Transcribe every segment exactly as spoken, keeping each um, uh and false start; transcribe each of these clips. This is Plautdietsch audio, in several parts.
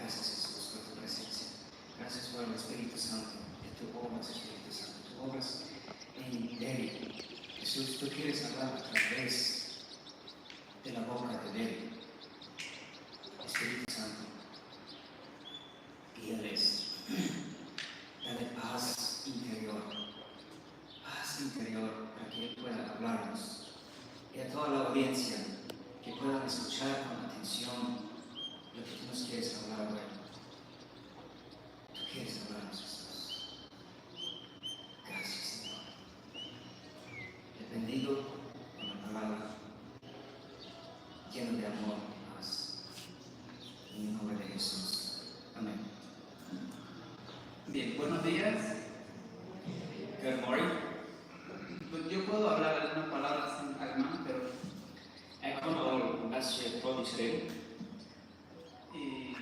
Gracias, Jesús, por tu presencia. Gracias por el Espíritu Santo, que tú obras, Espíritu Santo, tú obras en Debbie. Jesús, tú quieres hablar a través de la boca de Debbie. Espíritu Santo, guíales. Dale paz interior. Paz interior para que Él pueda hablarnos. Y a toda la audiencia que puedan escuchar con atención lo que tú nos quieres hablar hoy. Tú quieres hablarnos, Jesús. Gracias, Señor. Te bendigo con la palabra llena de amor y paz. En el nombre de Jesús. Amén. Bien, buenos días. Good morning. Pues yo puedo hablar algunas palabras en alemán, pero... Ik kan al een beetje Prussisch reden. Y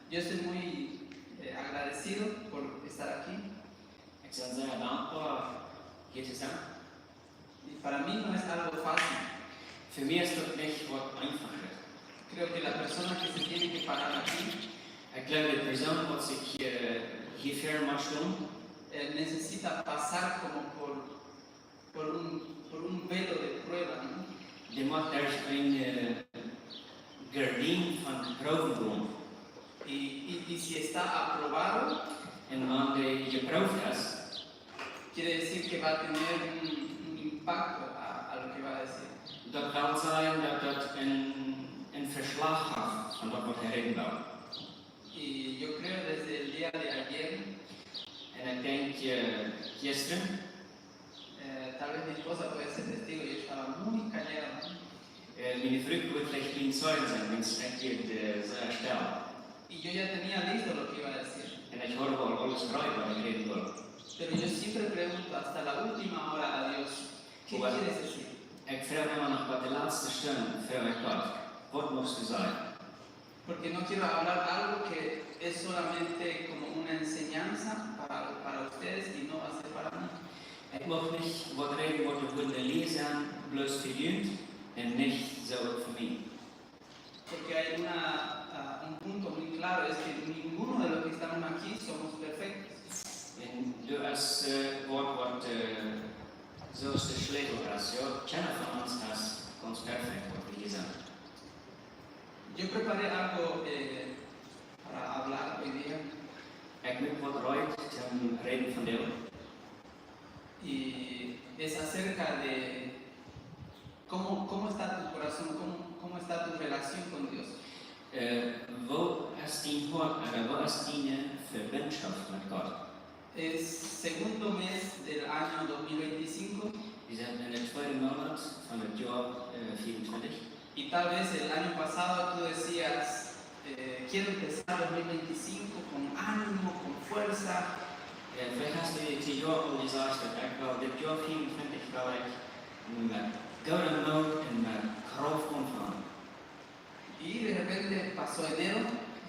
yo estoy muy eh, agradecido por estar aquí. Ik ben zeer dankbaar hier te zijn. Y para mí no es algo fácil. Voor mij is dat niet wat eenvoudig. Creo que la persona que se tiene que parar aquí Ik geloof, de persoon wat zich hier, hier ver moet stellen, eh, necesita pasar como por, por un, por un velo de prueba, ¿no? Die moet door een eh, gordijn van proeven gaan. Y, y, y si está aprobado, En wan die geproefd is, quiere decir que va a tener un, un impacto a, a lo que va a decir. Dat wil zeggen dat dat een, een verslag haft van dat wat hij reden wil. Y yo creo desde el día de ayer, En ik denk eh, gisteren, eh, tal vez mi esposa puede ser testigo, yo estaba muy callado, ¿no? Eh, mijn vrouw woat veleicht een Zeug zijn, wiels ik hia eh, zeer stil. Y yo ya tenía listo lo que iba a decir. En ik had al alles reed wat ik reden wil. Pero yo siempre pregunto hasta la última hora a Dios, ¿qué Bueno. quieres decir? Ik vraag immer nog tot de laatste stund, vraag ik Gott, wat mucht du zeggen? Porque no quiero hablar algo que es solamente como una enseñanza para, para ustedes y no va a ser para mí. Ik mucht niet wat reden wat de Wunde lesen, bloos voor junt en niet zo ook voor mij. Porque hay una, ah, un punto muy claro, es que ninguno de los que estamos aquí somos perfectos. En doa es eh, wat, wat eh, zo is de sleutel, ja, kjeena van ons is gaunz perfekt, wat wie hia sent. Yo preparé algo eh, para hablar hoy día. Ik mucht wat reed om reden vandaag. Y es acerca de cómo, cómo está tu corazón, cómo, cómo está tu relación con Dios. Eh, woo es dien hart, ooda woo es diene Vebindschoft met Gott? Es segundo mes del año dos mil veinticinco. Wie sent en de tweede Moonat van het Joa eh, vierentwintig. Y tal vez el año pasado tú decías, eh, quiero empezar dos mil veinticinco con ánimo, con fuerza. En veleicht hast du dit Joa al jesajcht, daut ekj well dit Joa vierentwintig well ekj met goode Moot en met Krauft aunfangen. Y de repente pasó enero,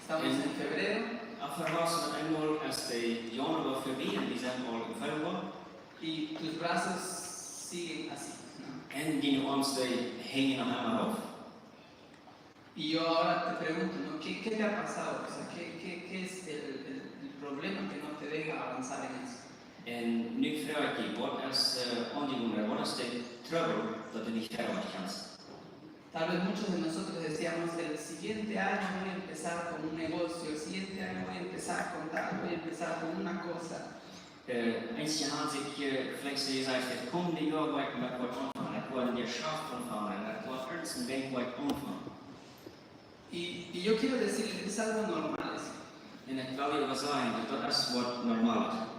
estamos en febrero. Oba waut met eemol es de Januoa verbie en wie sent aul en Februoa. Y tus brazos siguen así, ¿no? En diene Oarms dee henjen noch emma rauf. Y yo ahora te pregunto, ¿no? ¿Qué, qué te ha pasado? O sea, ¿qué, qué, qué es el, el, el problema que no te deja avanzar en eso? En nu vraag ekj die, waut es eh, aun die Wunda, waut es de Trubbel daut du nich wieda kjanst? Tal vez muchos de nosotros decíamos, el siguiente año voy a empezar con un negocio, el siguiente año voy a empezar con tal, voy a empezar con una cosa. Eh, eenje haben sikj eh, veleicht jesajcht, daut komende Joa woa ekj met waut aunfangen, ekj woa een Jeschaft aunfangen, ekj woa irjent een Dinkj woa ekj aunfangen. Y, y yo quiero decirles, es algo normal eso. En ekj well junt waut sajen, daut es waut normal es.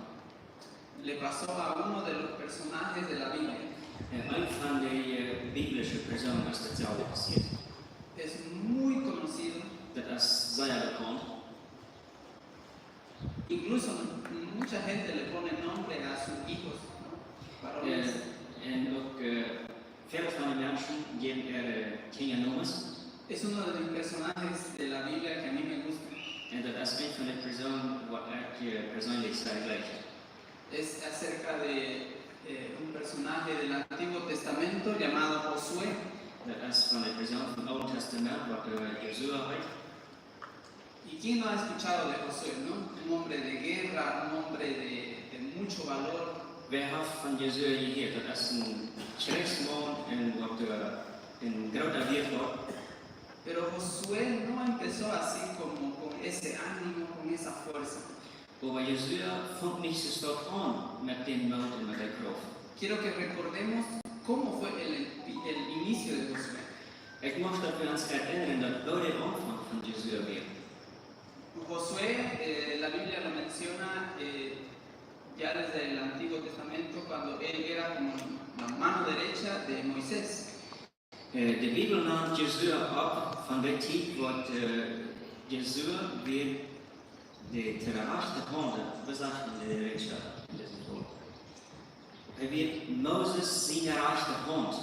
Le pasó a uno de los personajes de la Biblia. En een von de eh, biblische Persoonen es daut selfst passieet. Es muy conocido. Daut es sea bekaunt. Incluso mucha gente le pone nombre a sus hijos, ¿no? Varones. Eh, en uk eh, väl von de Menschen jäwen äare Kjinja Nomes. Es uno de los personajes de la Biblia que a mí me gusta. En daut es een von de Persoonen waut ekj eh, persoonlich sea jlikj. Es acerca de eh, un personaje del Antiguo Testamento llamado Josué. Daut es von de Persoon vom Oolen Tastament waut eh, Josua heet. ¿Y quién no ha escuchado de Josué, no? Un hombre de guerra, un hombre de, de mucho valor. Wäa haft von Josua jehieet? Daut es een Kjrichsmaun un waut, eh, een groota Wieet haud. Pero Josué no empezó así como con ese ánimo, con esa fuerza. Oba Josua funk nich soo stoakj aun met dän Moot un met de Krauft. Quiero que recordemos cómo fue el, el inicio de Josué. Ekj mucht daut wie ons erinnern, daut woo de Aunfank von Josua wia. Josué, eh, la Biblia lo menciona, eh, ya desde el Antiguo Testamento, cuando él era como la mano derecha de Moisés. Eh, de Bibel nant Josua opp von dee Tiet, waut, eh, Josua wia de, de rajchte Haunt, wie sajen de rajchte en dit Woakj. Hee wia Moses siene rajchte Haunt.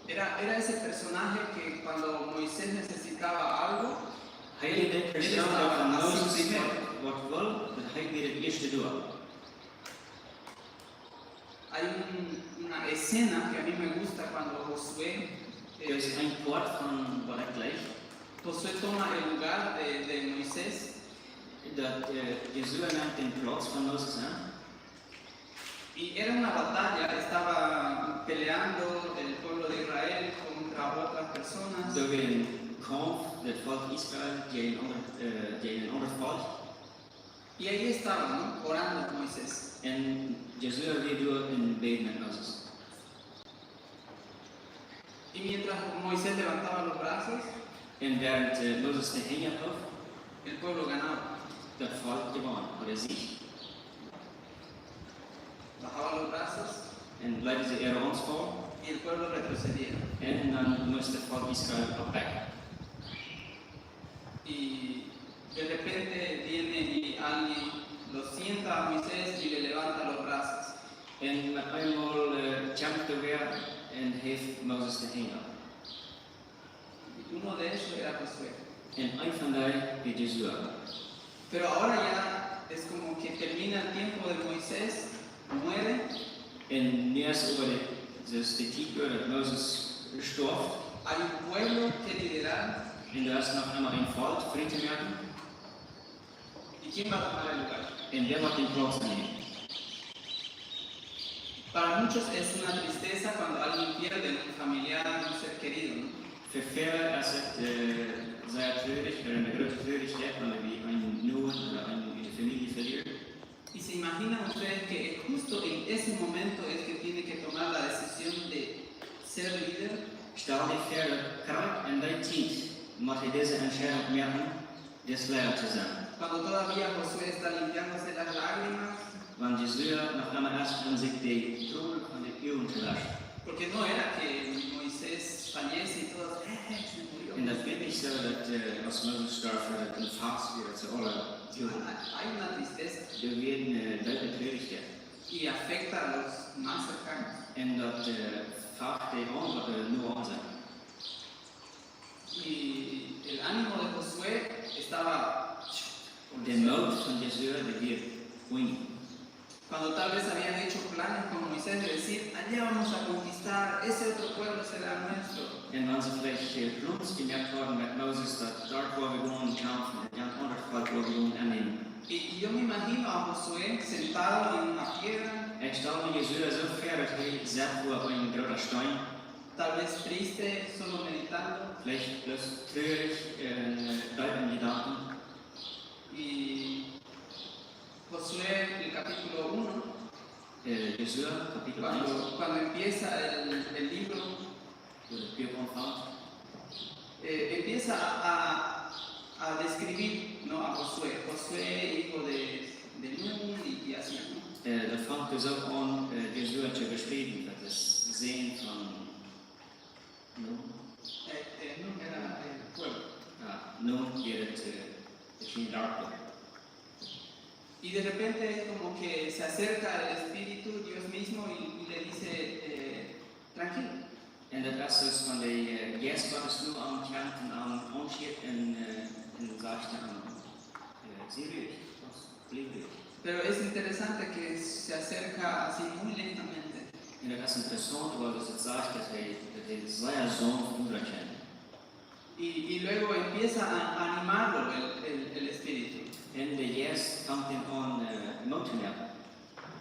Era, era ese personaje que cuando Moisés necesitaba algo, Hee wia dee Persoon, daut wan Moses waut, waut wull, daut hee wia daut ieeschte doa. Hay un- una escena que a mí me gusta cuando Josué, Daut es eh, een Poat von waut ekj jleich. Josué toma el lugar de, de Moisés. Daut, eh, Josua nemt dän Plauz von Moses aun. Y era una batalla, estaba peleando el pueblo de Israel contra otras personas. Doa wia een Kaumf, daut Volkj Israel jäajen aundre, eh, jäajen een aundret Volkj. Y ahí estaba, ¿no? Orando Moisés. Un Josua wia doa un bäd met Moses. Y mientras Moisés levantaba los brazos, Un wäarent, eh, Moses de Henj hoof, el pueblo ganaba. Daut Volkj jewann, ooda Sieg. Bajaba los brazos Un leeten see äare Aunz faulen. Y el pueblo retrocedía. Un dan must daut Volkj Israel oppbakjen. Y de repente viene y alguien lo sienta a Moisés y le levanta los brazos. Un met eemol, eh, kjemt doa wäa un heft Moses de Henj. Y uno de ellos era Josué. Un een von dee wia Josua. Pero ahora ya es como que termina el tiempo de Moisés, muere. Un nu es oba de, daut de Tiet wia daut Moses storf. Hay un pueblo que liderar. Un doa es noch emma een Volkj frie to moaken. ¿Y quién va a tomar el lugar? Un wäa woat dän Plauz ennämen? Para muchos es una tristeza cuando alguien pierde un familiar, un ser querido, ¿no? Fa väle es et, eh, sea trurich, ooda eene groote Trurichkjeit, wan wie eenen Nohn ooda eenen en de Famielje velieren. ¿Y se imaginan ustedes que justo en ese momento es que tiene que tomar la decisión de ser líder? Stal die väa, daut krakjt en dee Tiet mott hee dise Entscheidunk moaken, dis Leida to sennen. Cuando todavía Josué está limpiándose las lágrimas. Wan Josua noch emma es om sikj de Tronen von de Uagen to wauschen. Porque no era que Moisés fallece y todos, eh, eh, se murió. Un daut wia nich soo daut, eh, aus Moses storf, daut een Fast wia, daut see aula juchen. Hay una tristeza. Doa wia, eh, deepe Trurichkjeit. Y afecta a los más cercanos. Un daut, eh, faucht dee aun waut, eh, noa aun sent. Y el ánimo de Josué estaba. De Moot von Josua, dee wia unjen. Cuando tal vez habían hecho planes con Moisés de decir, allá vamos a conquistar, ese otro pueblo será nuestro. Un wan see veleicht, eh, Plons jemoakt hauden met Moses, daut doa woa wie gonen kjamfen, daut jant aundret Volkj woa wie gonen ennämen. Y, y yo me imagino a Josué sentado en una piedra, Ekj stal mie Josua soo väa, daut hee sett wia opp een groota Steen. Tal vez triste, solo meditando. Veleicht bloos trurich un, eh, deep en Jedanken. Y Josué, el capítulo uno, Eh, Josua, Kapitel eins. cuando, cuando empieza el, el libro, Daut Buak aunfangt. eh, empieza a, a describir, ¿no? A Josué. Josué, hijo de, de Nun, y, y así, ¿no? Eh, daut fangt soo aun, eh, Josua to beschriewen, daut es Sän von Nun. Eh, eh, Nun era el pueblo. Ah, Nun wia daut, eh, daut Kjinjarkj. Y de repente es como que se acerca el Espíritu, Dios mismo, y, y le dice, eh, tranquilo. Un daut es soo aus wan de, eh, Jeist Gottes nu aunkomt un am aunschieet un, eh, un sajcht to am, eh, "Sie ruhig, bliew ruhig." Pero es interesante que se acerca así muy lentamente. Un daut es interessaunt, wiels et sajcht, daut hee, daut hee sea saunft rutkomt. Y, y luego empieza a animarlo el, el- el espíritu. En de Jeist fangt am aun äh, Moot to moaken.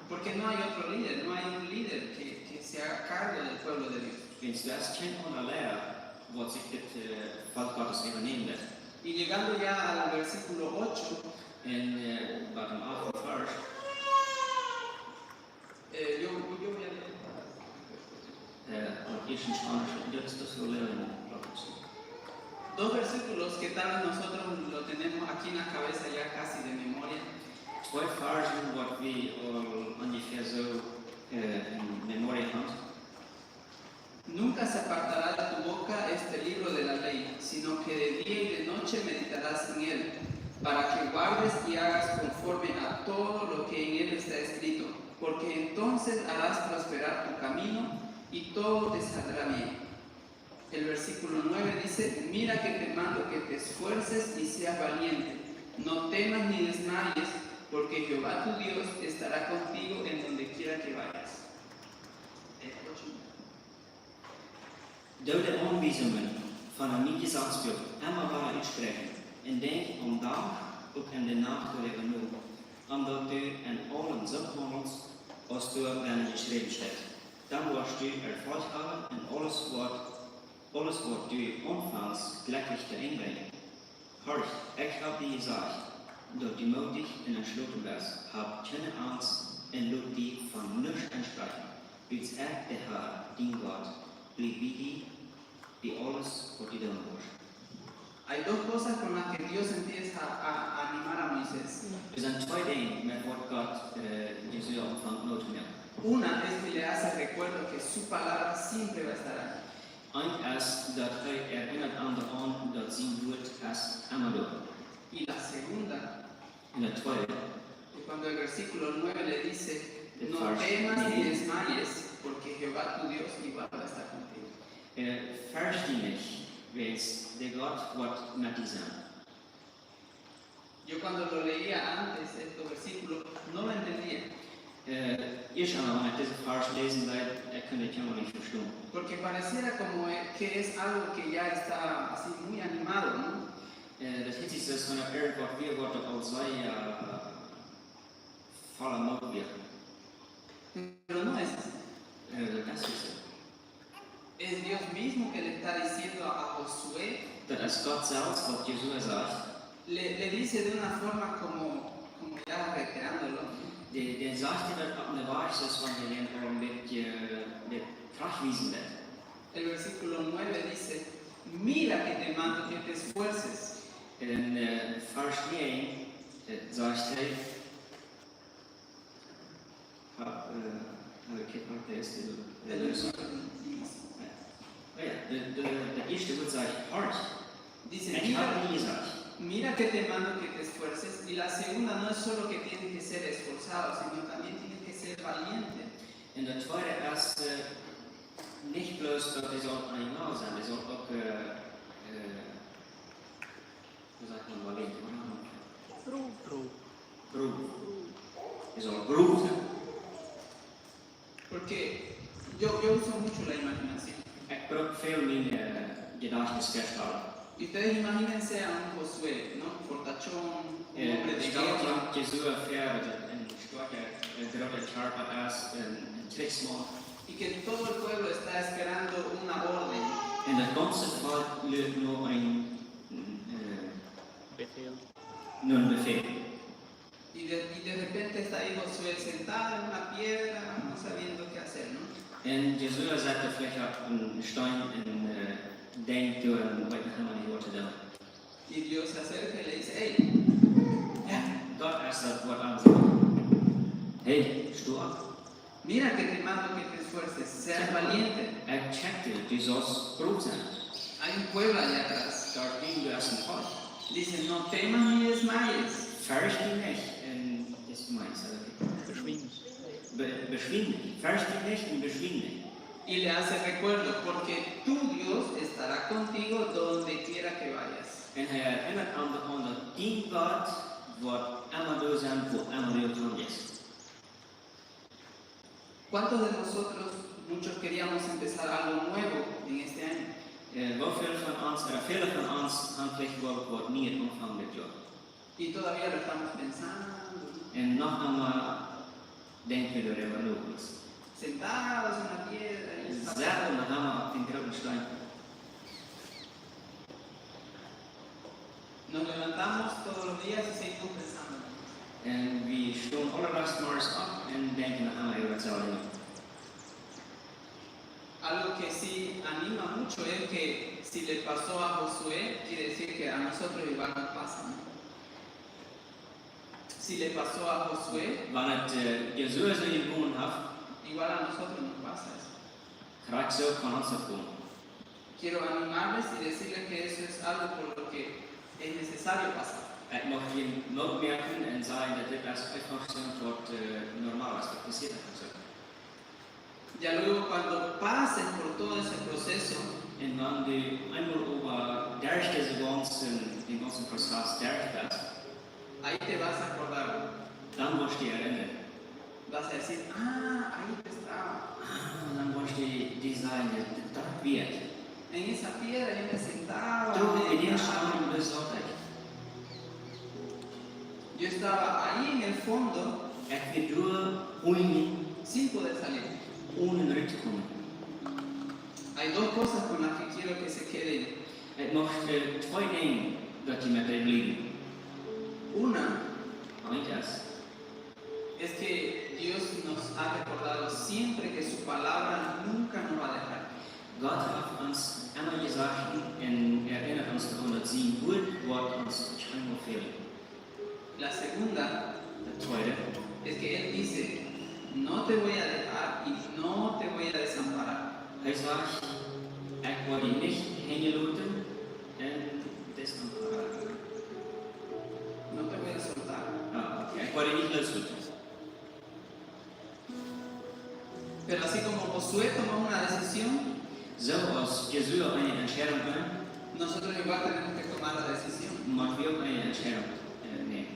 Porque no hay otro líder, no hay un líder que, que se haga cargo del pueblo de Dios. Wiels doa es kjeen aundra Leida waut sikj dit äh, Volkj Gottes äwanämen woat. Y llegando ya al versículo ocho, En äh, bie dän achten Varsch, eh, yo, yo voy a leer. äh, opp ieescht en Spaunischen, dit es daut Problem, jleew ekj. Dos versículos que tal vez nosotros lo tenemos aquí en la cabeza ya casi de memoria. Twee Varzen waut wie aul onjefäa soo äh, en Memorie haben. Nunca se apartará de tu boca este libro de la ley, sino que de día y de noche meditarás en él, para que guardes y hagas conforme a todo lo que en él está escrito, porque entonces harás prosperar tu camino y todo te saldrá bien. El versículo nueve dice, mira que te mando que te esfuerces y seas valiente, no temas ni desmayes, porque Jehová tu Dios estará contigo en donde quiera que vayas. Eh, ocho. Doo de Aunwiesungen von daut Jesazbuak emma wada utspräakjen, un denkj aum Dach uk enne Nacht doaräwa no, om daut du en aulem soo haundelst, aus doa bennen jeschräwen steit. Dan woascht du Erfolg haben un aules waut, aules waut du aunfangst, jlekjlich to Enj brinjen. Horch, ekj hab die jesajcht, daut du mootich un entschloten best. Hab kjeene Angst un lot die von nuscht enschrakjen, wiels ekj, de Herr, dien Gott, bliew bie die, bie aules waut du doonen woascht. Hay dos cosas con las que Dios empieza a, a animar a Moisés. Doa sent twee Dinja met waut Gott äh, Josua aunfangt Moot to moaken. Una es que le hace recuerdo que su palabra siempre va a estar ahí. Eent es daut hee erinnert am doaraun daut sien Wuat es emma doa. Y la segunda Un daut tweede, es cuando el versículo nueve le dice, El no verso temas ni nueve. Desmayes, porque Jehová tu Dios igual va a estar contigo. äh, fercht die nich, wiels de Gott woat met die sennen. Yo cuando lo leía antes, estos versículos, no lo entendía. Äh, ieescht emol, wan ekj dise Varsch läsen deed, ekj kunn daut emol nich vestonen. Porque pareciera como que es algo que ya está así muy animado, ¿no? Äh, daut hieet sikj soo aus wan irjentwaut wia, waut aul sea äh, volla Moot wia. Pero no es así. Äh, daut es nich soo. Es Dios mismo que le está diciendo a, a Josué, Daut es Gott selfst waut Josua sajcht. le, le dice de una forma como, como ya reteándolo. Dee, dee sajcht daut opp eene Wies, soo aus wan hee am aul een bät, äh, bät trajchtwiesen deit. El versículo nueve dice, mira que te mando que te esfuerces. En äh, Varsch näajen äh, sajcht hee, ha, äh, hab ekj hia, okay, es dit, El äh, versículo diez. Oh ja, de, de, daut ieeschte Wuat sajcht, horch. Dice, Ekj hab mira, die jesajcht. mira que te mando que te esfuerces. Y la segunda no es solo que tienes que ser esforzado, sino también tienes que ser valiente. Un daut tweede es äh, nich bloos daut hee saul een Animal sennen, hee saul uk äh, äh, woo sajcht maun, valiente, oder? Broof. Broof. Hee saul broof sennen. Porque yo, yo uso mucho la imaginación. Ekj bruck väl mien äh, Jedajchtnis väastalen. Y ustedes imagínense a un Josué, ¿no? Un fortachón, un Äh, hombre de Stalt guerra. Josua väa, daut hee een stoakja, äh, groota Kjarpa es, een, een Kjrichsmaun. Y que todo el pueblo está esperando una orden. Un daut gaunze Volkj luat no een, äh, Befehl. no een Befäl. Y de, y de repente está ahí Josué sentado en una piedra, no sabiendo qué hacer, ¿no? Un Josua sat veleicht opp een Steen un äh, denkjt doa, un weet nich emma nich waut to doonen. Y Dios se acerca y le dice, hey, Un Gott es daut waut am sajcht, hey, sto opp. Mira que te mando que te esfuerces, seas valiente. Ekj check die, du saust broof sennen. Hay un pueblo allá atrás. Doa hinjen es een Volkj. Dice, no temas ni desmayes. Fercht die nich un desmayes, okay. Beschwinj. Be, beschwinj nich. Fercht die nich un beschwinj nich. Y le hace recuerdo, porque tu Dios estará contigo donde quiera que vayas. Un hee erinnert am doaraun daut dien Gott woat emma doa sennen, wua emma du uk han best. ¿Cuántos de nosotros, muchos queríamos empezar algo nuevo en este año? Äh, woo väl von ons, ooda väle von ons, haben veleicht woll waut mea aunjefongen dit Joa. Y todavía lo estamos pensando, ¿no? Un noch emma denkj wie doaräwa no. Sentados en la piedra y... Sette wie noch emma opp dän grooten Steen. Nos levantamos todos los días y seguimos pensando. Un wie stonen aule Dach zemorjes opp un denkjen noch emma äwa daut selwje. Algo que sí anima mucho es que si le pasó a Josué, quiere decir que a nosotros igual nos pasa, ¿no? Si le pasó a Josué, wan et, äh, Josua soo jegonen haft, igual a nosotros nos pasa eso. Krakjt soo kaun ons daut gonen. Quiero animarles y decirles que eso es algo por lo que es necesario pasar. Ekj mucht junt Moot moaken un sajen daut dit es eefach soo waut, äh, normal es, waut passieet es un soo. Ya luego, cuando pases por todo ese proceso, un wan du eemol äwa derch disen gaunzen, dän gaunzen Prozess derch best, ahí te vas a acordar. Dan woascht du die erinnern. Vas a decir, ah, ahí estaba. Ah, dan woascht du die sajen, daut, daut wia ekj. En esa piedra yo me sentaba, meditaba. Doa en dän Steen saut ekj. Yo estaba ahí en el fondo, ekj wia doa unjen, sin poder salir, onen rut to komen. Hay dos cosas con las que quiero que se queden. Ekj mucht, äh, twee Dinja, daut jie met dee bliewen. Una, eent es, es que Dios nos ha recordado siempre que su palabra nunca nos va a dejar. Gott haft ons emma jesajcht un erinnert ons doaraun, daut sien Wuat woat ons kjeenmol fälen. La segunda, daut tweede, es que Él dice, no te voy a dejar y no te voy a desamparar. Hee sajcht, ekj woa die nich hinjaloten un desamparar. No te voy a soltar. Ah, okay. Ekj woa die nich loosloten. Pero así como Josué tomó una decisión, soo aus Josua eene Entscheidung neem, nosotros igual tenemos que tomar la decisión. Motten wie uk eene Entscheidung, äh, nämen.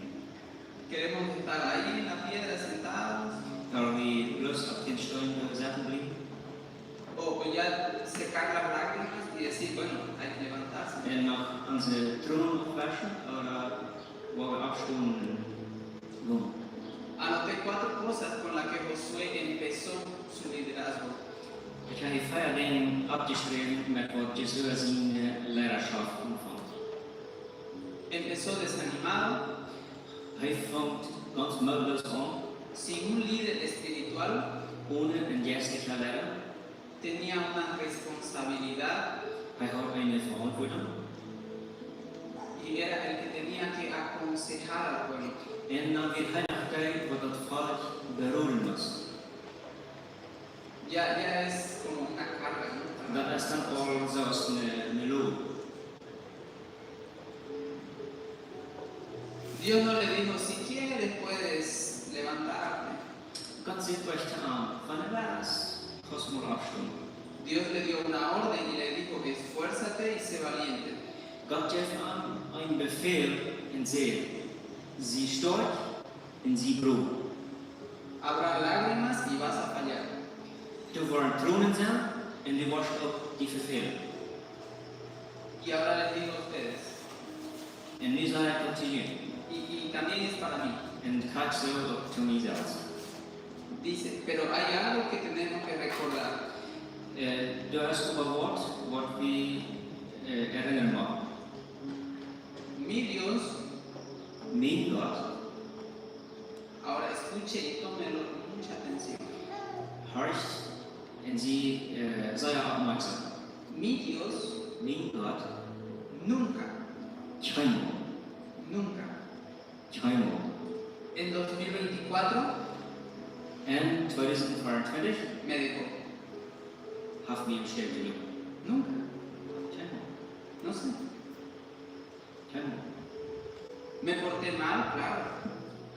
¿Queremos estar ahí en la piedra sentados? Wellen wie bloos opp dän Steen sitten bliewen? O, o ya secar las lágrimas y decir, bueno, hay que levantarse. Un noch onse Tronen aufwauschen, ooda woa wie oppstonen un gonen? Anoté cuatro cosas con las que Josué empezó su liderazgo. Ekj hab hia vea Dinja oppjeschräwen, met waut Josua siene Leidaschoft aunfunk. Empezó desanimado. Hee funk gaunz mootloos aun. Sin un líder espiritual. Onen een jeistlichen Leida. Tenía una responsabilidad. Hee haud eene Veauntwuatunk. Y era el que tenía que aconsejar al pueblo. Un dan wia hee noch dee, waut daut Volkj beroden must. Ya, ya es como una carga, ¿no? Daut es dan aul soo aus eene, eene Load. Dios no le dijo, si quieres puedes levantarte. Gott säd nich to am, wan du west, kaust mol oppstonen. Dios le dio una orden y le dijo, esfuérzate y sé valiente. Gott jeef am een Befäl un säd, sie stoakj un sie brow. Habrá lágrimas y vas a fallar. Doa woaren Tronen sennen un du woascht uk die vefälen. Y ahora les digo a ustedes, un nu saj ekj daut to junt. Y, y también es para mí. Un krakjt soo uk to mie selfst. Dice, pero hay algo que tenemos que recordar. Äh, doa es oba waut, waut wie, äh, erinnern motten. Mi Dios. Mien Gott. Ahora escuche y tómelo con mucha atención. Horcht un sie, äh, sea oppmoaksom. Mi Dios. Mien Gott. Nunca. Kjeenmol. Nunca. Kjeenmol. En dos mil veinticuatro. En tweedusent veeauntwintich. Me dejó. Haft mie em Stich jeloten. Nunca. Kjeenmol. No sé. Kjeenmol. Me porté mal, claro.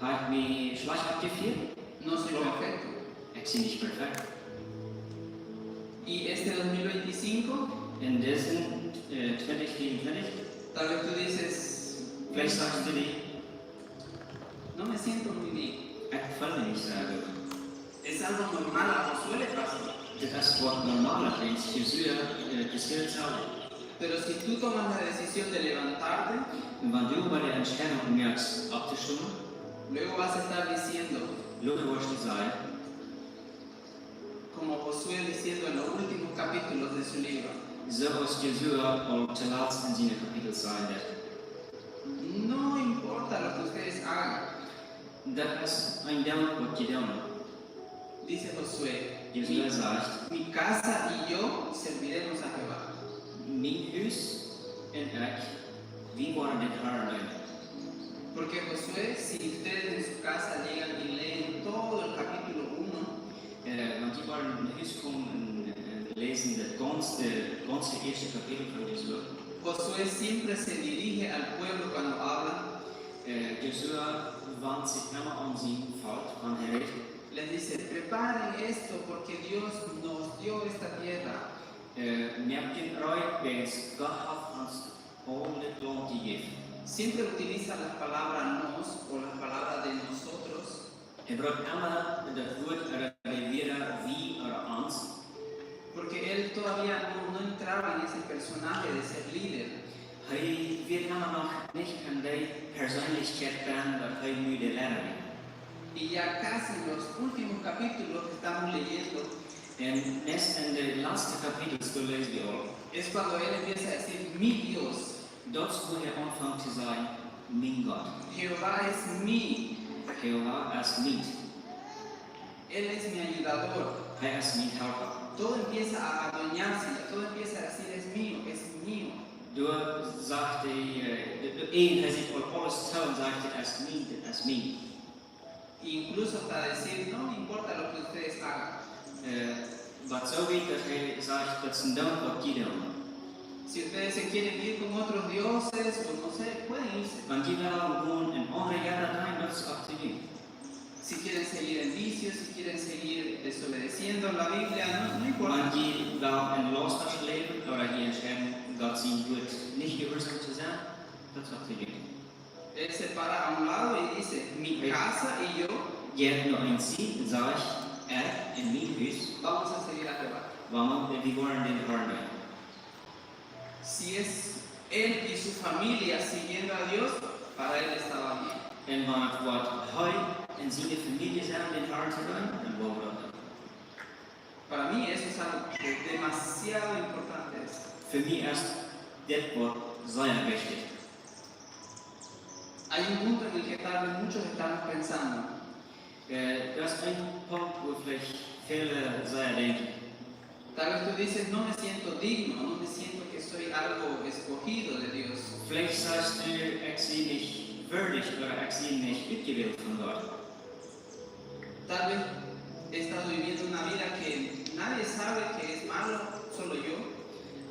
Hab ekj mie schlajcht oppjefieet? No soy perfecto. Ekj sie nich perfekt. Y este dos mil veinticinco, en disen, äh, tweedusent veeauntwintich, tal vez tú dices, veleicht sajchst du die, no me siento muy bien. Ekj feel mie nich sea goot. Es algo normal, a Josué le pasó. Dit es waut normal es, wäajens Josua, äh, passieet daut selwje. Pero si tú tomas la decisión de levantarte, Un wan du oba de Entscheidunk moakst opptostonen, luego vas a estar diciendo, dan woascht du sajen, como Josué diciendo en los últimos capítulos de su libro, soo aus Josua aul toolatst en siene Kapitels sajen deed: No importa lo que ustedes hagan, daut es een Dinkj waut jie doonen. Dice Josué, Josua sajcht: Mi casa y yo serviremos a Jehová. Mien Hus un ekj, wie woaren dän Harn deenen. Porque Josué, si ustedes en su casa llegan y leen todo el capítulo uno, Äh, wan jie woaren no Hus komen un, un läsen daut gaunze, gaunze ieeschte Kapitel von Josua. Josué siempre se dirige al pueblo cuando habla. Äh, Josua want sikj emma aun sien Volkj, wan hee rät. Les dice: Preparen esto porque Dios nos dio esta tierra. Äh, moakt junt reed, wiels Gott haft ons aul dit Launt jejäft. Siempre utiliza la palabra nos o la palabra de nosotros. Hee brukt emma daut Wuat, äh, de Wieed wie ooda ons. Porque él todavía no, no entraba en ese personaje de ser líder. Hee wia emma noch nich en dee Persoonlichkjeit bennen, daut hee nu de Leida wia. Y ya casi en los últimos capítulos estamos leyendo. Un meist en de latste Kapitels, doa läs wie aul. Es cuando él empieza a decir: Mi Dios. Daut es wua hee aunfangt to sajen: Mien Gott. Jehová es mi. Jehová es mien. Él es mi ayudador. Hee es mien Halpa. Todo empieza a adueñarse, todo empieza a decir: Es mío, es mío. Doa sajcht hee, äh, doa, doa ieejent hee sikj aul aules too un sajcht hee: Es mien, es mien. Incluso hasta decir: No me importa lo que ustedes hagan. Äh, waut soo wiet daut hee sajcht: Daut es een Dinkj waut jie doonen. Si ustedes se quieren ir con otros dioses, o no sé, pueden irse. Wan jie wellen gonen un aundre Jetta deenen, daut es opp to junt. Si quieren seguir en vicios, si quieren seguir desobedeciendo la Biblia, no, no importa. Wan jie wellen en Lastasch läwen ooda jie entscheiden, Gott sien Wuat nich jehuarsom to sennen, daut es opp to junt. Él se para a un lado y dice: Mi casa y yo, jeit no eene Sied un sajcht: Ekj un mien Hus, vamos a servir a Jehová. Woaren, äh, wie woaren dän Harn deenen. Si es él y su familia sirviendo a Dios, para él estaba bien. Un wan et woat hee un siene Famielje sennen dän Harn to deenen, dan wia daut. Para mí eso es algo de-, demasiado importante esto. Fa mie es dit Wort sea wichtich. Hay un punto en el que tal vez muchos estamos pensando. Äh, daut es een Punkt, wua veleicht väle sea denkjen. Tal vez tú dices: No me siento digno, no me siento que soy algo escogido de Dios. Veleicht sajchst du: Ekj sie nich wieedich ooda ekj sie nich utjewält von Gott. Tal vez he estado viviendo una vida que nadie sabe que es malo, solo yo.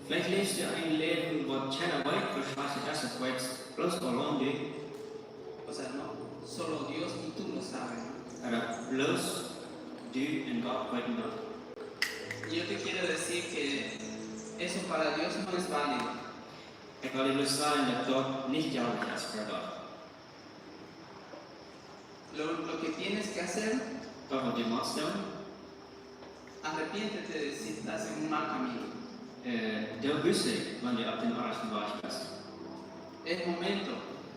Veleicht läfst du een Läwen, waut kjeena weet, waut schlajcht es, daut weetst bloos auleen du. O sea, no, solo Dios y tú lo sabes, ¿no? Ooda bloos du un Gott weeten daut. Y yo te quiero decir que eso para Dios no es válido. Ekj well die bloos sajen, daut daut nich jelt fa Gott. Lo, lo que tienes que hacer, Daut waut du motst doonen, arrepiéntete si estás en un mal camino. Äh, doo Buss, wan du opp dän orrajchten Wajch best. Es momento.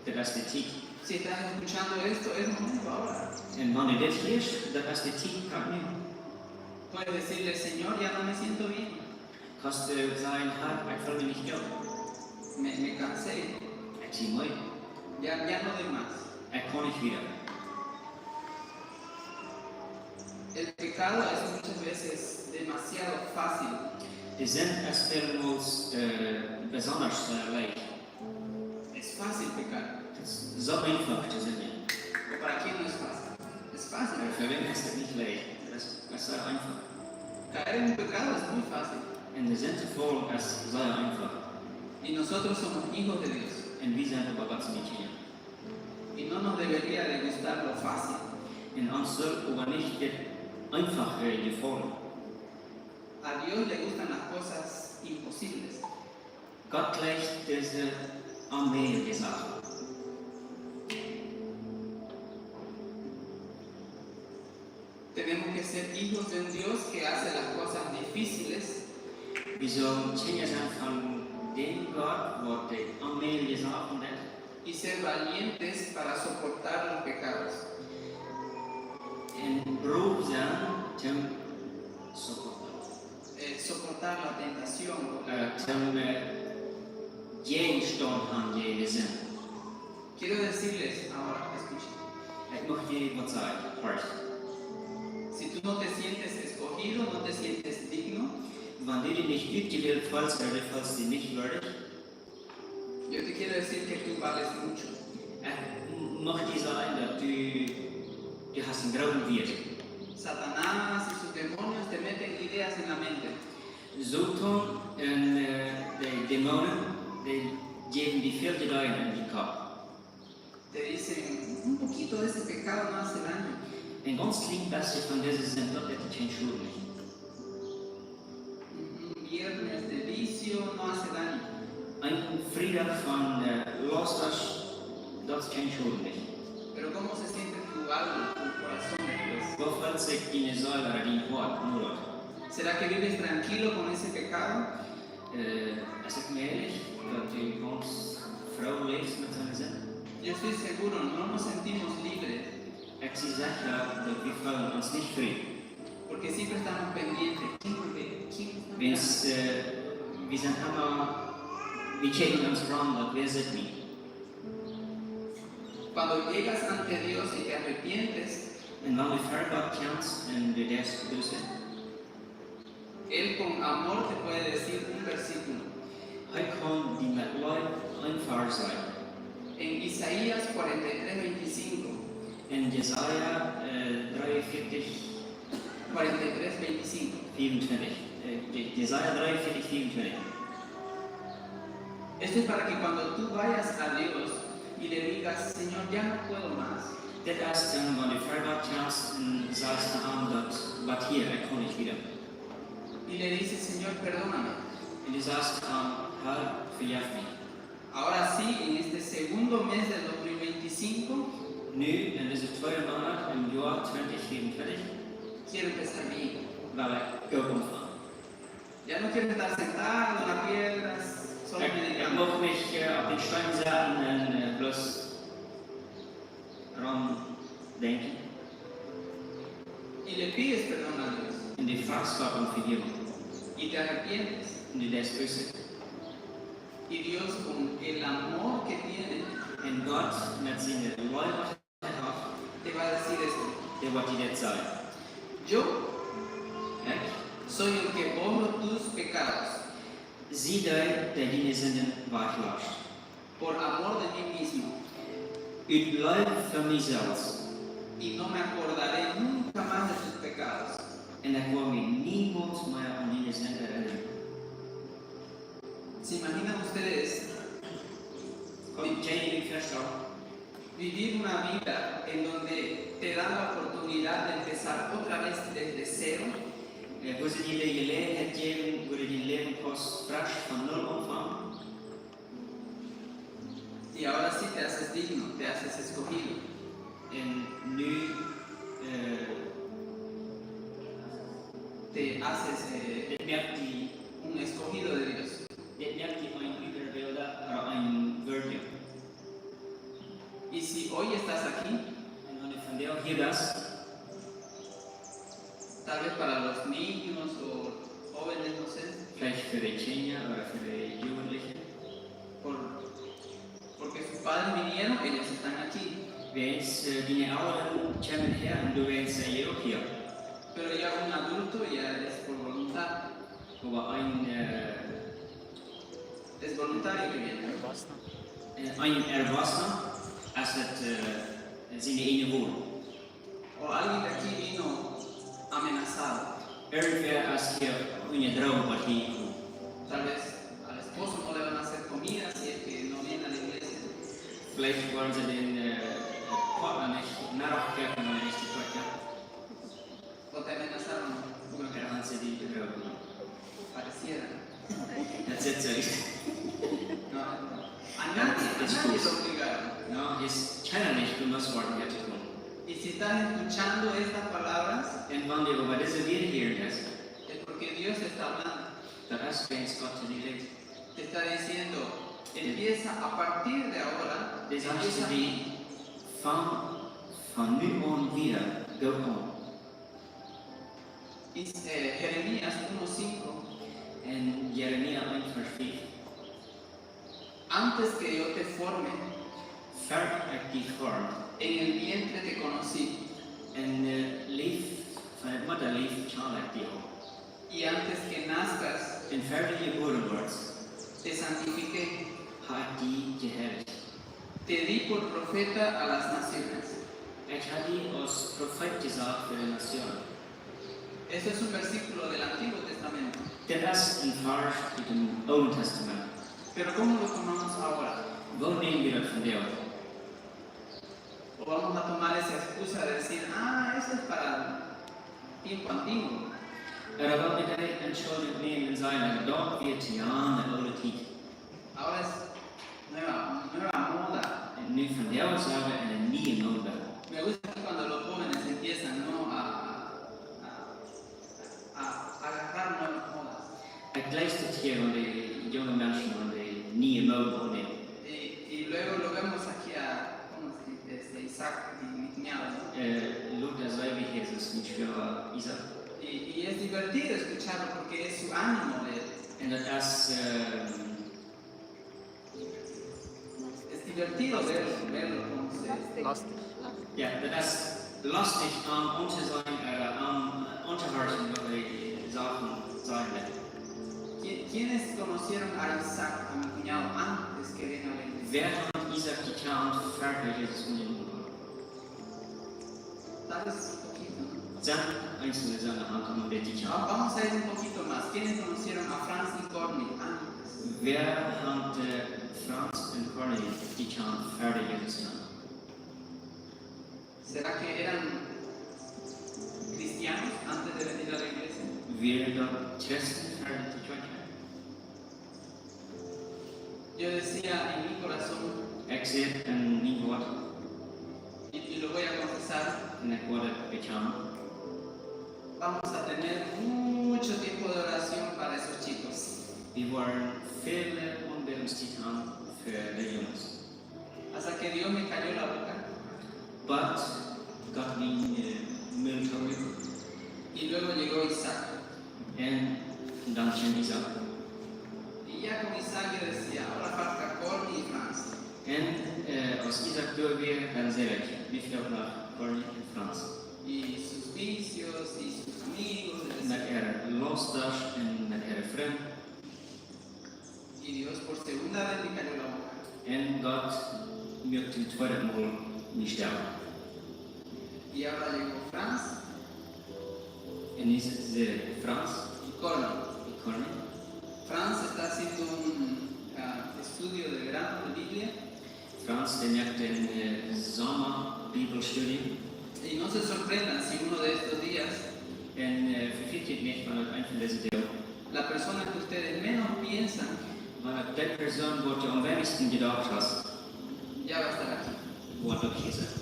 Daut es de Tiet. Si estás escuchando esto, es momento ahora. Un wan du dit hieescht, daut es de Tiet, krakjt nu. Puedes decirle: Señor, ya no me siento bien. Kaust du sajen: Herr, ekj feel mie nich goot. Me, me cansé. Ekj sie meed. Ya, ya no doy más. Ekj kaun nich wieda. El pecado es muchas veces demasiado fácil. De Sind es välmols, äh, besonda, äh, leicht. Es fácil pecar. Daut es soo eefach to sindjen. ¿O para quién no es fácil? Es fácil. Äh, fa wäm es daut nich leicht? Daut es, daut es sea eefach. Caer en un pecado es muy fácil. En de Sind to faulen es sea eefach. Y nosotros somos hijos de Dios. Un wie sent oba Gott siene Kjinja. Y no nos debería de gustar lo fácil. Un ons sull oba nich dit Eefache jefaulen. A Dios le gustan las cosas imposibles. Gott jleicht dise onmäajelije Sachen. Tenemos que ser hijos de un Dios que hace las cosas difíciles. Wie sellen Kjinja sennen von dän Gott, waut de onmäajliche Sachen deit. Y ser valientes para soportar los pecados. Un brow sennen toom soportar. Eh, soportar la tentación. Eh, toom, eh, jäajenstonen jäajen de Sind. Quiero decirles ahora, escuchen. Ekj mucht junt waut sajen, horcht. Si tú no te sientes escogido, no te sientes digno, Wan du die nich utjewält feelst, ooda du feelst die nich wieedich, yo te quiero decir que tú vales mucho. Ekj m-, mucht die sajen, daut du, du hast een grooten Wieet. Satanás y sus demonios te meten ideas en la mente. Soton un, eh, de Dämonen, dee jäwen die väl Jedanken en dän Kopp. Te dicen, "Un poquito de ese pecado no hace daño." Een gaunz kjlien bät von dise Sind, daut deit kjeen Schoden nich. Un, un viernes de vicio no hace daño. Een Friedach von, eh, Lost, daut deit kjeen Schoden nich. Pero ¿cómo se siente tu alma, tu corazón, después? Woo feelt sikj diene Seel ooda dien Hoat no daut? ¿Será que vives tranquilo con ese pecado? Eh, es et mäajlich, daut du gaunz froo läfst met soone Sind? Yo estoy seguro, no nos sentimos libres. Ekj sie secha, daut wie feelen ons nich frie. Porque siempre estamos pendientes. ¿Quién me ve? ¿Quién está mirando? Wiels, eh, wie sent emma, wie kjikjen ons rom, daut wäa sitt mie. Cuando llegas ante Dios y te arrepientes, Un wan du ver Gott kjemst un du deist Buss, Él con amor te puede decir un versículo. Hee kaun die met Leew een Varsch sajen. En Isaías cuarenta y tres veinticinco. En Jesaja, eh, dreeunvieetich, cuarenta y tres veinticinco. Vieeruntwintich. Eh, Je-, Jesaja dreeunvieetich, vieeruntwintich. Esto es para que cuando tú vayas a Dios y le digas, "Señor, ya no puedo más", Dit es dan, wan du ver Gott kjemst un sajchst to am daut, "Bat hia, ekj kaun nich wieda." Y le dices, "Señor, perdóname." Un du sajchst to am, "Herr, vejeff mie." Ahora sí, en este segundo mes del dos mil veinticinco, Nu, en dise tweede Moonat em Joa twenty twenty-five, quiero empezar bien. Well ekj goot aunfangen. Ya no quiero estar sentado en las piedras, solo Ekj, ekj predicando. Mucht nich, eh, opp dän Steen sitten un, eh, bloos rom denkjen. Y le pides perdón a Dios. Un du froagst Gott om Vejäwunk. Y te arrepientes. Un du deist Buss. Y Dios, con el amor que tiene, Un Gott met siene Leew, waut hee haft, te va a decir esto. Dee woat die dit sajen. Yo Ekj soy el que borro tus pecados. Sie dee, dee diene Sinden wajchwascht. Por amor de mí mismo. Ut Leew fa mie selfst. Y no me acordaré nunca más de tus pecados. Un ekj woa mie niemols mea aun diene Sind erinnren. ¿Se imaginan ustedes Kjenn jie junt väastalen? Vivir una vida en donde te dan la oportunidad de empezar otra vez desde cero. Eh, woo see die de Jeläajenheit jäwen, woo du dien Läwen kaust fresch von null aunfangen. Y ahora sí te haces digno, te haces escogido. Un nu, eh, Te haces, eh, dit moakt die, un escogido de Dios. Dit moakt die een Uterwälda ooda een Wieedja. Y si hoy estás aquí, Un wan du vondoag hia best, tal vez para los niños o jóvenes, no sé, veleicht fa de Kjinja ooda fa de Jugendliche, por, porque sus padres vinieron, ellos están aquí. Wiels, eh, diene Elren kjeemen häa un du best, eh, uk hia. Pero ya un adulto ya es por voluntad. Oba een, eh, Es voluntario que viene. Eh, een Erwachsena, es et, eh, siene eejne Wol. O alguien de aquí vino amenazado. Irjentwäa es hia unjadroagen, waut hia kjemt. Tal vez al esposo no le van a hacer comida si es que no viene a la iglesia. Veleicht woaren see dän, eh, Partner nich Meddach koaken, wan hee nich to Kjoakj kjemt. O te amenazaron. Ooda han see die bedroagen. Pareciera. Daut sitt soo ut. No, a nadie, a nadie lo obligaron. No, es kjeena nich jemost worden hia to komen. Y si estás escuchando estas palabras, Un wan du oba dise Wieed hia best, es porque Dios está hablando. Dan es wiels Gott to die rät. Te está diciendo, empieza a partir de ahora, Dit sajcht empieza to die, von, von nu aun wieda, go on. Is- eh, Jeremías uno cinco. En Jeremia eent Varsch fief. Antes que yo te forme, Ver ekj die formd, en el vientre te conocí, en, eh, Lief, von de Mutta Lief kjand ekj die aul. Y antes que nazcas, En ver du jebuaren wordst, te santifiqué, hab ekj die jeheilicht. Te di por profeta a las naciones. Ekj hab die aus Profeet jesat fa de Nationen. Eso es un versículo del Antiguo Testamento. Dit es een Varsch ut dem Oolen Testament. Pero ¿cómo lo tomamos ahora? Woo näm wie daut vondoag? ¿O vamos a tomar esa excusa de decir, ah, eso es para tiempo antiguo? Ooda well wie dee Entschuldjunk nämen un sajen, daut wia to jane oole Tiet? Ahora es nueva, nueva moda. Un nu vondoag sent wie en eene niee Mood. Me gusta cuando los jóvenes empiezan, ¿no?, a, a, a agarrar nuevas modas. Ekj leew daut hia, wan de junge Menschen, wan dee niee Mood aunnämen. Y, y luego lo vemos aquí a, ¿cómo se dice? Este, Isaac, mi, mi cuñado, ¿no? Eh, lota see wie hia, es mien Schwoaga Isaak. Y, y es divertido escucharlo porque es su ánimo de él. Un daut es, eh, Es divertido verlo, verlo cómo se... Lastig. Jo, daut es lostich om, om to seenen, eh, om, om to hieren waut dee Sachen sajen. ¿Qui- ¿Quiénes conocieron a Isaac, a mi cuñado, antes que venga a la iglesia? Wäa haft Isaak jekjant ver hee Jesus aunjenommen haud? Tal vez un poquito, ¿no? Sent eenzelne Sachen haben een bät Va- jekjant. Vamos a ir un poquito más. ¿Quiénes conocieron a Franz y Corny antes? Wäa haft, eh, Franz un Corny jekjant ver hee Jesus aunjenommen haud? ¿Será que eran cristianos antes de venir a la iglesia? Wieren daut Christen ver hee to Kjoakj kjeemen? Yo decía en mi corazón, Ekj säd en mien Hoat, y, y lo voy a confesar, un ekj woa daut bekjanen, vamos a tener mucho tiempo de oración para esos chicos. wie woaren väl Aunbädungstiet haben fa de Junges. Hasta que Dios me cayó la boca. Bat Gott mien, eh, Mul toojmuak. Y luego llegó Isaac. Un dan kjeem Isaak. Y ya con Isaac yo decía, ahora falta Corny y Franz. Un, eh, aus Isaak doa wia, dan säd ekj, nu fält noch Corny un Franz. Y sus vicios y sus amigos. Met äare Lastasch un met äare Frind. Y Dios por segunda vez me cayó la boca. Un Gott muak daut tweede Mol mie stell. Y ahora llegó Franz Un nu es, eh, Franz y Corny. un Corny. Franz está haciendo un ah, estudio de verano de Biblia Franz, dee moakt een, eh, Somma Bibelstudium. y no se sorprendan si uno de estos días Un, eh, vefriet junt nich, wan daut eent von dise Doag, la persona que ustedes menos piensan wan daut dee Persoon, waut du aum weinigsten jedocht hast, ya va a estar aquí. woat uk hia sennen.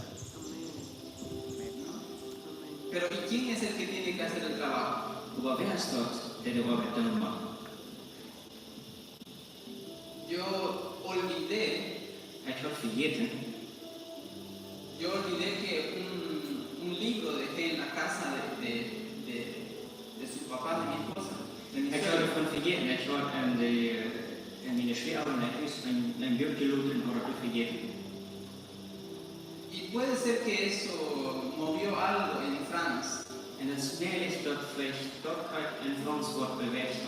Pero ¿y quién es el que tiene que hacer el trabajo? Oba wäa es daut, dee de Oabeit doonen mott? Yo olvidé, Ekj haud vejäten, yo olvidé que un, un libro dejé en la casa de, de, de, de su papá, de mi esposa, de mi ekj haud suegro. Doavon vejäten, ekj haud en de, en miene Schwäajeltasch een, een Buak jeloten un haud daut vejäten. Y puede ser que eso movió algo en Franz. Un daut es mäajlich, daut veleicht daut haft en Franz waut bewäacht.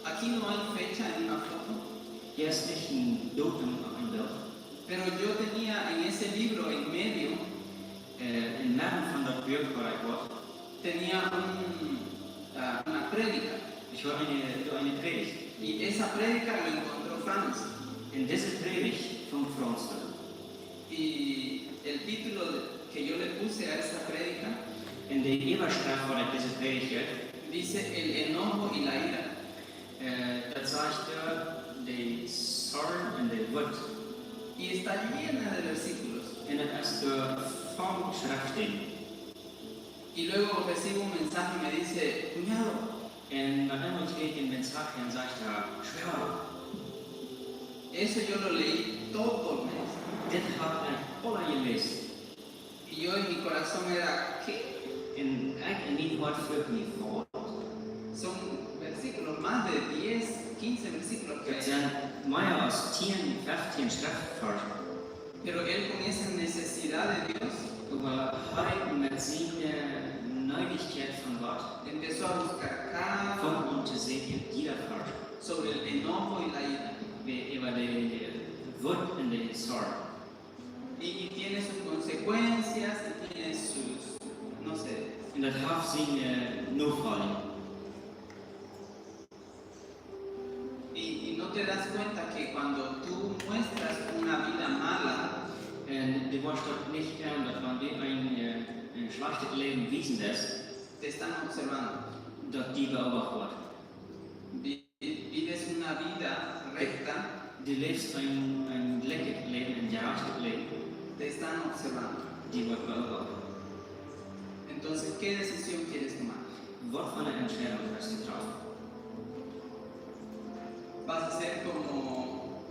Aquí no hay fecha en una foto, Hia es nich een Dotum opp een Bilt, pero yo tenía en ese libro en medio, eh, en Medden von daut Buak waut ekj haud, tenía un, ah, una prédica. ekj haud eene, doa eene Prädicht. Y esa prédica la encontró Franz. Un dise Prädicht funk Franz doa. Y el título de- que yo le puse a esa prédica Un de Äwaschreft waut ekj dise Prädicht jeef, dice el enojo y la ira. eh, daut sajcht doa de Zorn un de Wut. Y está llena de versículos. Un daut es doa voll Schreftstäden. Y luego recibo un mensaje y me dice, cuñado, Un dan eemol kjrieech ekj een Message un sajcht hee: "Schwoaga, Eso yo lo leí todo el mes. Dit haud ekj aula jeläsen. Y yo en mi corazón era, ¿qué? Un ekj en mien Hoat fruach mie: Waut? Son versículos, más de diez, quince versículos que Daut hay. Sent mea aus tieen, feftieen Schreftvarsch. Pero él con esa necesidad de Dios Oba hee met siene Needichkjeit von Gott empezó a buscar cada funk aun to sieekjen, jieda Varsch, sobre el enojo y la ira. Wua äwa de Wut un de Sorj. Y, y tiene sus consecuencias y tiene sus, no sé. Un daut haft siene Nofoljen. Y, y no te das cuenta que cuando tú muestras una vida mala, Un du woascht daut nich en, daut wan du een, äh, een schlajchtet Läwen wiesen deist, te están observando. daut die beobacht woat. Vi- Vives una vida recta, Du läfst een, een jlikjet Läwen, een jerajchtet Läwen, te están observando. Die woat beobacht. Entonces, ¿qué decisión quieres tomar? Waut fa eene Entscheidunk woascht du träfen? ¿Vas a ser como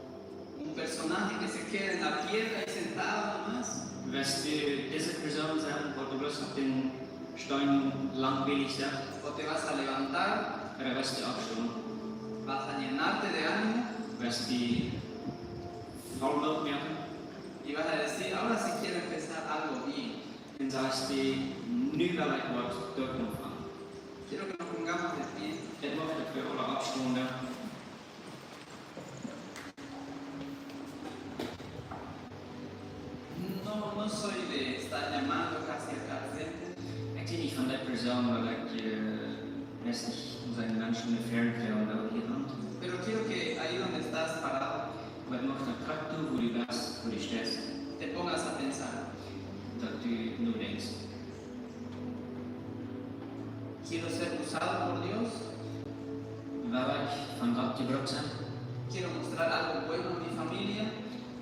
un personaje que se queda en la piedra y sentado nomás? Woascht du dise Persoon sennen, waut du bloos opp dän Steen langwielig sitst? ¿O te vas a levantar? Ooda woascht du oppstonen? ¿Vas a llenarte de ánimo? Woascht du voll Moot moaken? Y vas a decir, ahora sí quiero empezar algo bien. Un sajst du: Nu well ekj waut goot aunfangen. Quiero que nos pongamos de pie. Ekj mucht, daut wie aula oppstonen. No, no soy de estar llamando casi acá al frente, Ekj sie nich von dee Persoon, waut ekj, äh, meist nich, om seine Menschen no väaren to kjrieen, ooda hia han. pero quiero que ahí donde estás parado, Oba ekj mucht, daut krakjt doa, wua du best, wua du steist, te pongas a pensar. Daut du nodenkjst: ¿Quiero ser usado por Dios? Well ekj von Gott jebrukt sennen? ¿Quiero mostrar algo bueno a mi familia?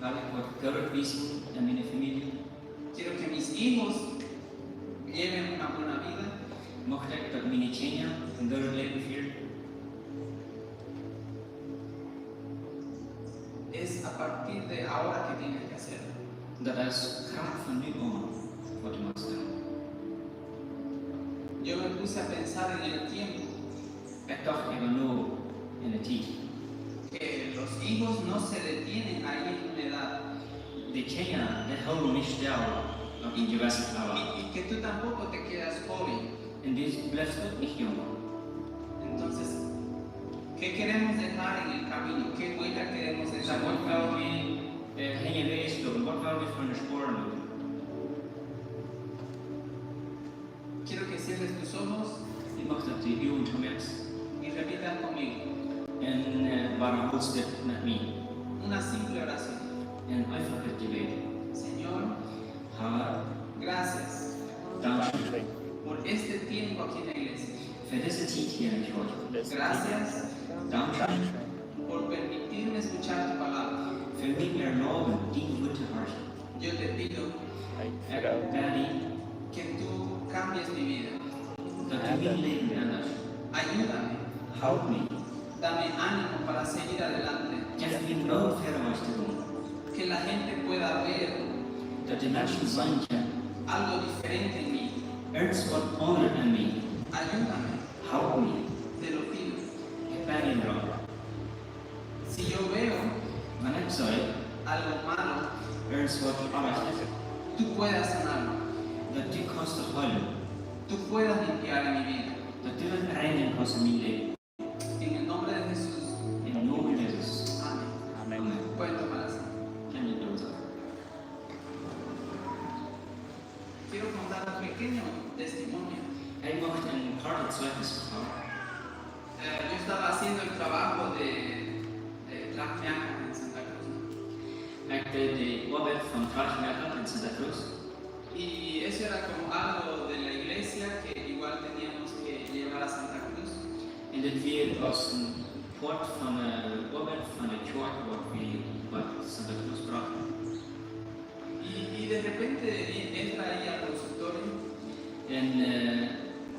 Well ekj waut Goodet wiesen aun miene Famielje? ¿Quiero que mis hijos lleven una buena vida? Mucht ekj, daut miene Kjinja een goodet Läwen fieren? Es a partir de ahora que tienes que hacerlo. Daut es krakjt von nu aun, waut du motst doonen. Yo me puse a pensar en el tiempo, Ekj docht äwa nu en de Tiet. Que los hijos no se detienen ahí en una edad. De Kjinja, dee hoolen nich stell opp een jewesset Alter. Y, y que tú tampoco te quedas joven. Un du blifst uk nich junk. Entonces, ¿qué queremos dejar en el camino? ¿Qué huella queremos Soo, dejar? waut well wie, äh, hinjawäajes loten? Waut well wie von de Spoaren loten? Quiero que cierres tus ojos Ekj mucht, daut du dien Uagen toomoakst y repitas conmigo un, äh, wadahoolt dit met mie. una simple oración. Een eefachet Jebäd. Señor, Herr, gracias dankscheen por este tiempo aquí en la iglesia. fa dise Tiet hia en de Kjoakj. Gracias Dankscheen por permitirme escuchar tu palabra. fa mie erlauben, dien Wuat to horchen. Yo te pido Ekj bäd die, que tú cambies mi vida. daut du mien Läwen endasch. Ayúdame, Help mie. Dame ánimo para seguir adelante. Jeff mie Moot, wieda to gonen. Que la gente pueda ver Daut de Menschen seenen kjennen: algo diferente en mí. Irjent waut aundret en mie. Ayúdame, Help mie. Te lo pido. Ekj bäd die doaromm. Si yo veo Wan ekj see algo malo, irjent waut oajch es, tú puedas sanarlo. daut du kaust daut heelen. Tú puedas limpiar en mi vida. Daut du daut reinijen kaust en mien Läwen. En el nombre de Jesús. Em Nomen Jesus. Amén. Amen. Pueden tomar asiento. Kjenn jie Plaz nämen. Quiero contar un pequeño testimonio. Ekj mucht een kort Zeugnis vetalen. Eh, yo estaba haciendo el trabajo de, de Drachmeaca en Santa Cruz, ¿no? Ekj deed de Oabeit von Drachmeaca en Santa Cruz. Y eso era como algo de la iglesia que igual teníamos que llevar a Santa Cruz. Un dit wia aus een Poat von de Oabeit von de Kjoakj, waut wie no Santa Cruz brochten. Y, y de repente entra ahí al consultorio. Un, äh,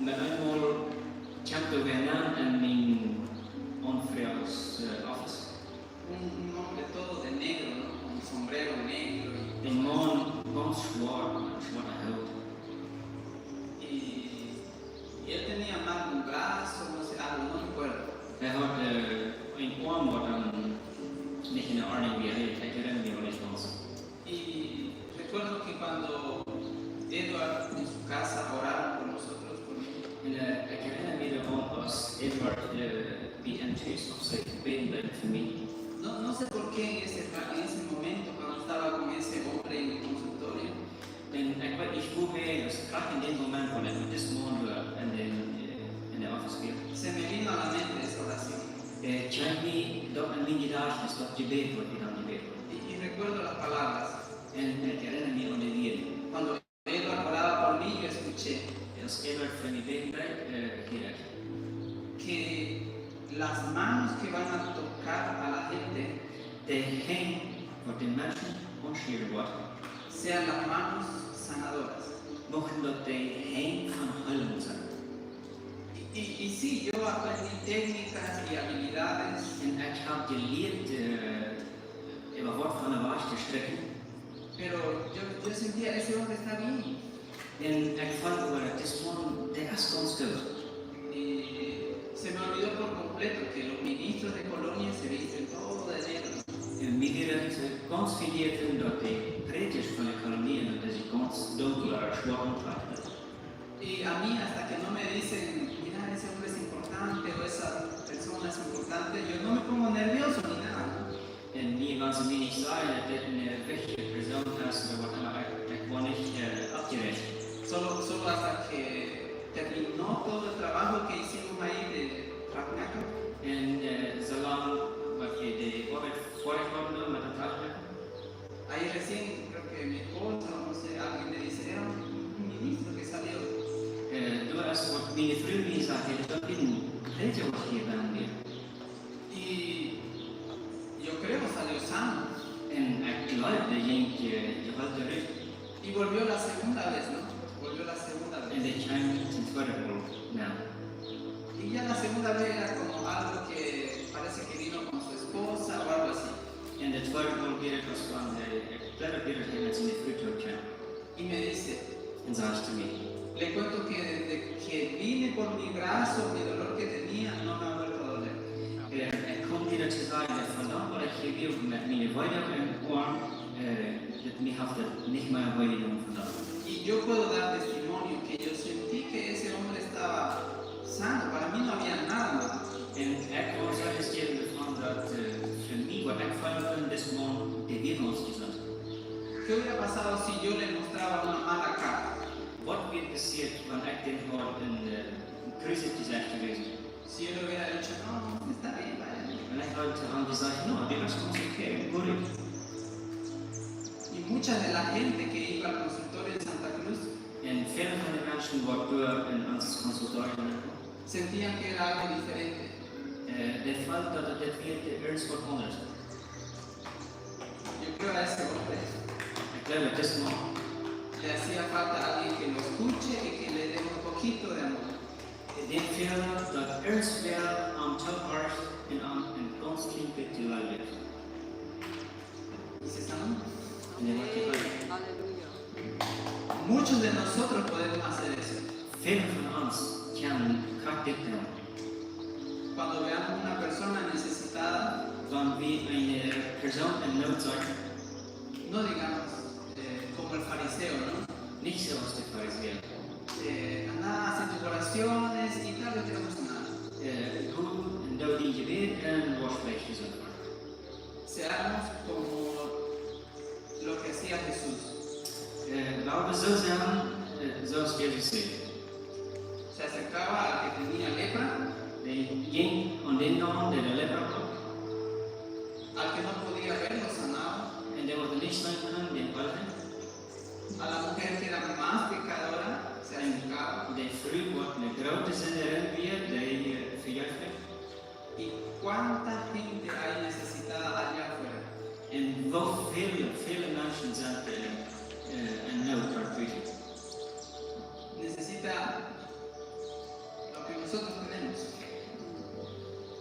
met eemol kjemt doa wäa nenn en mien Aunfroag, äh, Office. Un, un hombre todo un brazo, no sé, algo, no me acuerdo. Hee haud een Oarm, waut dan nich en Ordnunk wia. Ekj, ekj erinna mie aul nich gaunz. Y recuerdo que cuando Edward en su casa oraron por nosotros, por mí, Un ekj erinna mie doaraun, aus Edward bie am tus opp sikj bäden deed fa mie. No, no sé por qué en ese, en ese momento, cuando estaba con ese hombre en el consultorio, Un ekj weet nich woo, aus krakjt en dän Moment, wua ekj met disen Maun doa en dän, en dän Office wia, se me vino a la mente esa oración. Kjeem mie daut en mien Jedajchtnis, daut Jebäd, waut wie dan jebät hauden. Y, y recuerdo las palabras. Un ekj erinna mie aun de Wieed. Cuando Edward oraba por mí, yo escuché. Aus Edward fa mie bäden deed, hieed ekj. Que las manos que van a tocar a la gente, de Henj, waut de Menschen aunschieren woat, sean las manos sanadoras. Muchten daut de Henj von Heelunk sennen. Y, y, y sí, yo aprendí técnicas y habilidades. Un ekj hab jelieet, äwa waut von de Wajch to strikjen. Pero yo, yo sentía, ese hombre está bien. Un ekj feeld oba, daut dise Maun, dee es gaunz goot. Y se me olvidó por completo que los ministros de Colonia se visten todo de negro. Un mie wia daut gaunz vejäten, daut de Prädjasch von de Kolonie, daut dee sikj gaunz dunkel ooda schwoat auntrakjen. Y a mí, hasta que no me dicen, "Mira, ese hombre es importante o esa persona es importante", yo no me pongo nervioso ni nada, ¿no? Un mie, wan see mie nich sajen, daut dit eene wichtje Persoon es, ooda waut emma, ekj, ekj woa nich oppjerecht. Solo, solo hasta que terminó todo el trabajo que hicimos ahí de Ratnaka. Un soo lang, waut wie de Oabeit foadich hauden doa met de Ratnaka. Ahí recién, creo que mi esposa, o no sé, alguien me dice, "Era un, un ministro que salió". Doa es waut miene Fru mie säd, daut es een Prädja, waut hia bie mie. Y yo creo salió sano. Un ekj jleew, dee jinkj jeheelt rut. Y volvió la segunda vez, ¿no? Volvió la segunda vez. Un dee kjeem de tweede Mol, jo. Y ya la segunda vez era como algo que parece que vino con su esposa o algo así. Un de tweede Mol wia et aus wan, ekj jleew, wia et hia met siene Fru toop kjeem. Y me dice, Un sajcht to mie, "Le cuento que desde que vine por mi brazo, mi dolor que tenía no me ha vuelto a doler". Ekj kaun die daut sajen, daut von dan, waut ekj hia wia met miene Wee em Oarm, daut mie haft daut nich mea wee jedonen von dan. Y yo puedo dar testimonio que yo sentí que ese hombre estaba sano, para mí no había nada más. Un ekj kaun Zeichnis jäwen doavon, daut fa mie, waut ekj feelen kunn, dise Maun, dee wia gaunz jesunt. ¿Qué hubiera pasado si yo le mostraba una mala cara? Waut wia passieet, wan ekj dän haud een kruset Jesecht jewäsen? Si yo le hubiera dicho, "No, está bien, vaya". Wan ekj haud to am jesajcht, "No, dee es gaunz okay, goot." Y mucha de la gente que iba al consultorio en Santa Cruz Un väle von de Menschen, waut doa en ons Konsultorium sentían que era algo diferente. Dee feelden, daut dit wia irjentwaut aundasch. Yo creo a ese hombre Ekj jleew, daut dise Maun, le hacía falta alguien que lo escuche y que le dé un poquito de amor. Däm fäld daut, irjentwäa am toohorcht un am een gaunz kjlien bät leeft. Y se sanó. Un dee woat jeheelt. Aleluya. Muchos de nosotros podemos hacer eso. Väle von ons kjennen krakjt dit doonen. Cuando veamos una persona necesitada, Wan wie eene Persoon en Noot seenen, no digamos, eh, como el fariseo, ¿no? Nich soo aus de Farisäa. Eh, anda, haz tus oraciones y tal vez te vamos a sanar. Go un doo dien Jebäd un woascht veleicht jesunt woaren. Seamos como lo que hacía Jesús. Lot ons soo sennen, soo aus Jesus deed. Se acercaba al que tenía lepra. Dee jinkj aun dän aun, dee de Lepra haud. Al que no podía ver, lo sanaba. Un dee waut nich seenen kunn, dän heeld hee. A la mujer que era más pecadora, se acercaba. Un de Fru, waut eene groote Sindarin wia, dee vejeef hee. ¿Y cuánta gente hay necesitada allá afuera? Un woo väl, väle Menschen sent en Noot doa buten. Necesita lo que nosotros tenemos.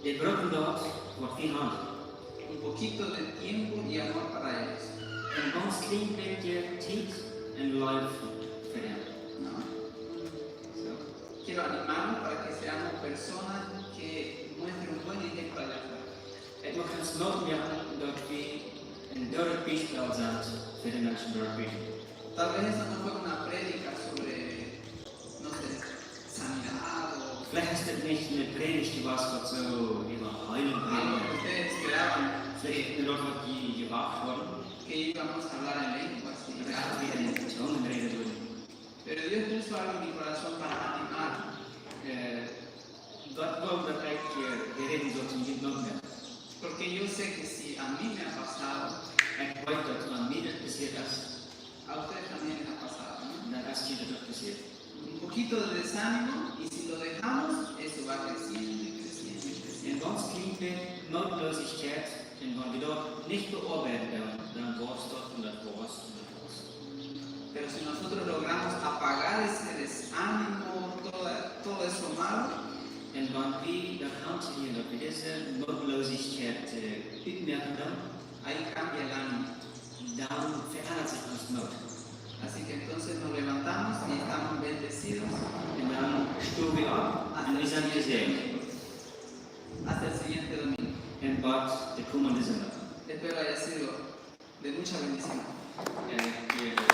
Dee brucken daut, waut wie haben. Un poquito de tiempo y amor para ellos. Een gaunz kjlien bät Tiet un Leew fa an. ¿No? Soo. Quiero animarlos para que se persona que muestre un buen ejemplo allá afuera. Ekj mucht ons Moot moaken daut wie een goodet Biespel sent fa de Menschen doa buten. Tal vez eso no fue una prédica sobre, no sé, sanidad o Veleicht es dit nich eene Prädicht jewast, waut soo äwa Heilunk algo rät. Que ustedes esperaban. Veleicht es daut, waut jie jewacht hauden. Que íbamos a hablar en lenguas y Daut wie en Tungen räden wudden. Pero Dios puso algo en mi corazón para animar. Äh, Gott well, daut ekj, äh, hia räden saul, toom junt Moot moaken. Porque yo sé que si a mí me ha pasado, Ekj weet, daut wan mie dit passieet es, a ustedes también les ha pasado, ¿no? dan es junt daut uk passieet. Un poquito de desánimo y si lo dejamos, eso va creciendo y creciendo y Een creciendo. gaunz kjlien bät Mootloosichkjeit, un wan wie daut nich beoabeiden, dan, dan wausst daut un daut wausst un daut wausst. Pero si nosotros logramos apagar ese desánimo, todo, todo eso malo, Un wan wie daut han, daut wie dise Mootloosichkjeit, äh, utmoaken dan, ahí cambia el ánimo. dan veendat sikj ons Moot. Así que entonces nos levantamos y estamos bendecidos. Un dan stonen wie opp un wie sent jesäajent. Hasta el siguiente domingo. Un bat de kjemende Sindach. Espero haya sido de mucha bendición. Ekj, äh,